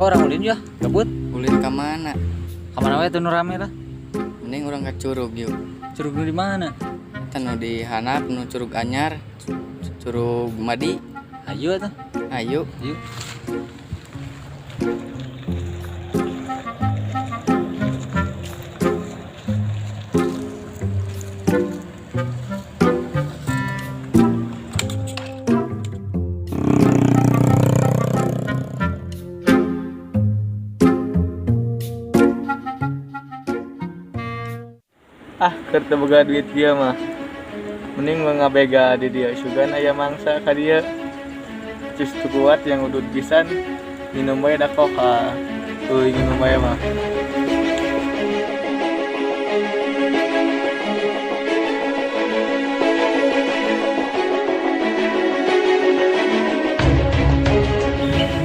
Urang ulin ya, gabut. Ulin ka mana? Kamana we tuh nu rame lah? Mending urang ka curug yuk. Curug nu di mana? Eta nu di handap, nu curug anyar, curug Madi. Ayo atuh. Ayo. Yuk. Ah, keur teu boga duit dia mah. Mending mah ngabega di dia sugan aya mangsa ka dia. Cus teu kuat yang udud pisan, minum bae da koka. Tuh minum bae mah.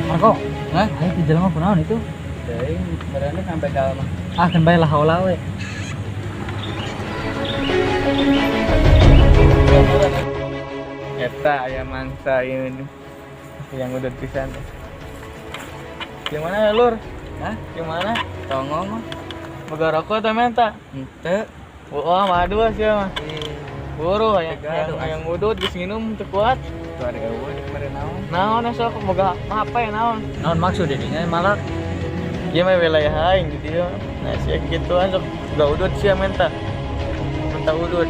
Marco, hah? Ayo di jalan mah kunaon itu? Deui, berani sampai dalam mah. Ah, kan bae lah haula we. Eta aya mangsa ini yang udud pisan. Yang mana ya, Lur? Hah? Yang mana? Tongo mah. Boga rokok teh menta? Henteu. Wah, madu sia mah. Buru yang Gaduh, yang udud geus nginum teu kuat. Tuh ada eueuh mere naon. Naon sok boga HP naon? Naon maksud dinya malak? Ieu mah wilayah aing gitu ya. Nah, sia gituan sok boga udud sia menta. Menta udud.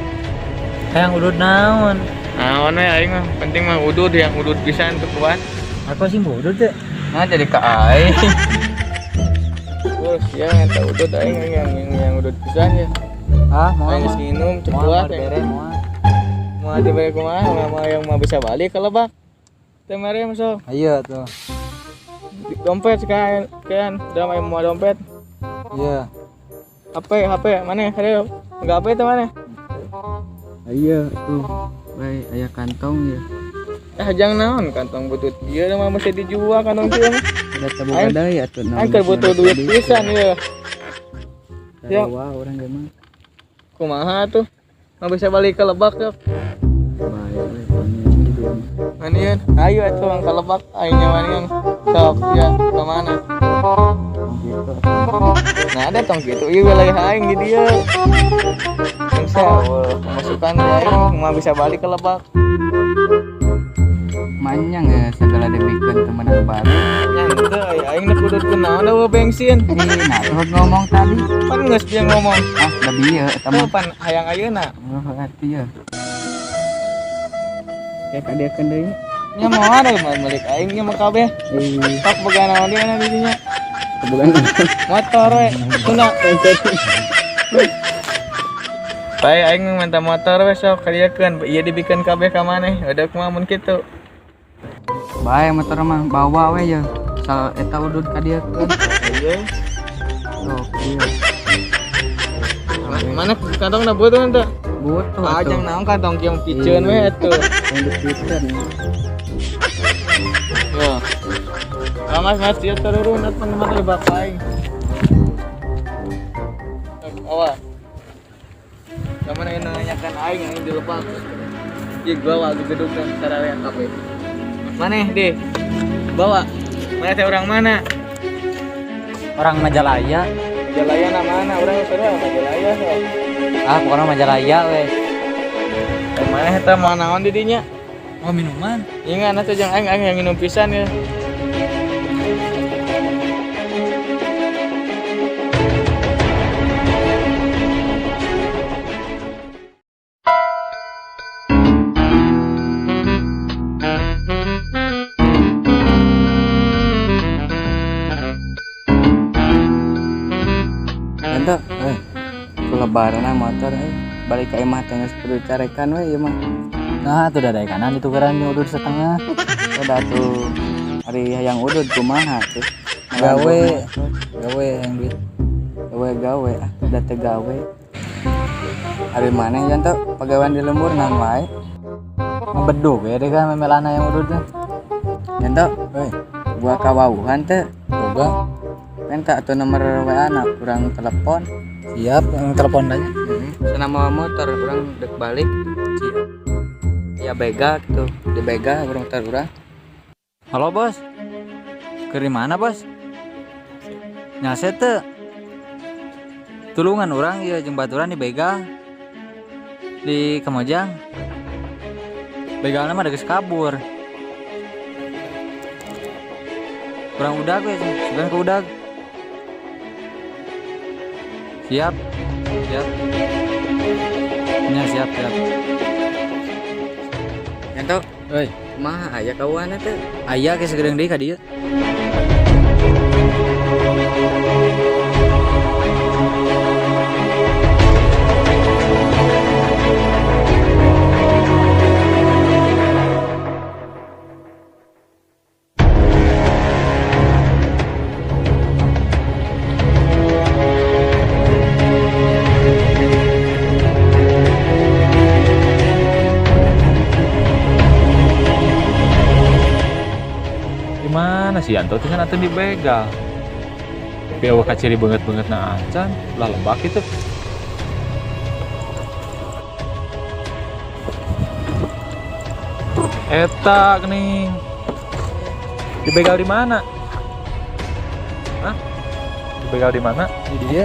Hayang udud naon? Naon we aing mah, penting mah udud yang udud pisan teu kuat. Aku sih udud teh. Nah jadi ka aing. Terus sia menta udud aing yang udud pisan ya. Ah, mau Aing geus nginum teu kuat. Bere moal. Mau dibere kumaha, mau yang mau bisa balik ke lebak. Teh mere mah sok. Ayo tuh. Dompet sekarang kan, udah mau dompet. Iya. HP, HP mana? Ayo, enggak HP itu mana? Ayo tuh. Bae aya kantong ya. Eh, jangan naon kantong butut dia mah masih dijual kantong kieu mah. Udah teu boga deui atuh naon. Aing keur butuh duit pisan ieu. Ya. Wah, urang ge mah. Kumaha tuh? Mah bisa balik ke lebak tuh. Bae we panggil di dieu mah. Manian, ayo atuh ke lebak aing nyaman sok ya ke mana? Gitu. Nah, ada tong gitu ieu wilayah aing di dieu. Bangsa, masukan aing mah bisa balik ke lebak. Manyang ya segala dibikeun temenan baru. Nyantai, aing nek kudu kunaon da bensin. Ih, nah tuh ngomong tadi. Pan geus dia ngomong. Ah, da bieu eta Tuh mah. pan hayang ayeuna. Oh, arti ya. Kayak kadiakeun deui. Nya moal ada mah milik aing nya mah kabeh. Ih, Sok boga naon di mana di dinya? bogaan. Motor we. Tuna. Bae aing minta motor we sok kadiakeun. Ieu dibikeun kabeh ka maneh. Udah kumaha mun kitu. Bae motor mah bawa we ya. Sal eta udud kadiakeun. Iya. Sok ieu. Mana kantongna butuh henteu? Butuh Ah, atuh. jang naon kantong kieu piceun we atuh. Yang dipikeun. Yo. Ah, mas, mas, dia turun atuh teman lebak aing. Awas. Kamu nanya nanyakan aing aing di lebak. Ieu gua di gedung teh sararea kabeh. Mana deh? Bawa. Mana teh orang mana? Orang Majalaya. Majalaya na mana? Orang sarua Majalaya sok. Ah, pokoknya Majalaya we. Eh, mana eta mau naon di dinya? Oh, minuman. Ingat atuh jeung aing aing yang minum pisan ya. Ente, eh, lebaran motor eh balik ka imah teh geus kudu carekan we ieu mah. Nah, tuh ada kanan ditukeran jeung udud setengah. Udah tuh hari hayang udud kumaha tuh. Gawe. Gawe yang duit. Gawe gawe ah udah teu gawe. Hari mana ya tuh pagawean di lembur naon wae. Ngebeduk ya deh kan memelana yang udud teh. Yanto, Hei, gua kawauhan teh. boga. Minta atuh nomor WA na kurang telepon. Siap, yang telepon aja. Sana mau motor urang dek balik. Ya bega gitu, di bega urang motor urang. Halo, Bos. Ke di mana, Bos? Nyase teu. Tulungan urang ieu jeung baturan dibegal di Kamojang. Begalna mah geus kabur. Kurang udag we, sugan ke udag. Siap. Siap. Nya siap, siap. Yanto, Oi, kumaha aya kawanna teh? Aya ke sagedeung deui ka dieu. Di mana sih Yanto teh kan atuh dibegal. Tapi awak kaciri banget-banget na acan, lah lebak itu. Eta geuning. Dibegal di mana? Hah? Dibegal di mana? Di dieu.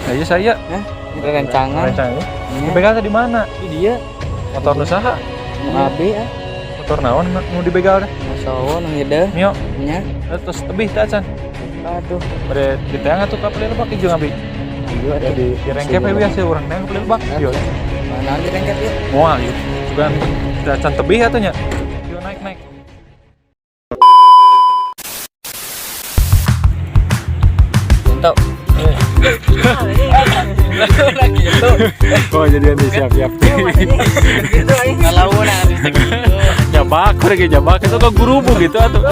Ayo saya. Rencangan. Rencangan. Nya. Dibegal teh di mana? Di dieu. Motor nu saha? Nu abi ah. Motor naon nu dibegal teh? Nu sawo nu hideung. Mio, Nya. terus tebih teh acan. Aduh. Bade diteang atuh ka Lebak jeung abi. Ayo atuh. Jadi direngkep we biasa urang neang ka Lebak. Yo. Naon direngkep ieu? Moal yuk. Sugan teu acan tebih atuh nya. Yuk naik naik. Yanto. Gitu. Oh jadi nih siap siap. Gitu aing ngalawan. Jabak, urang ge jabak itu ke gurubu gitu atuh.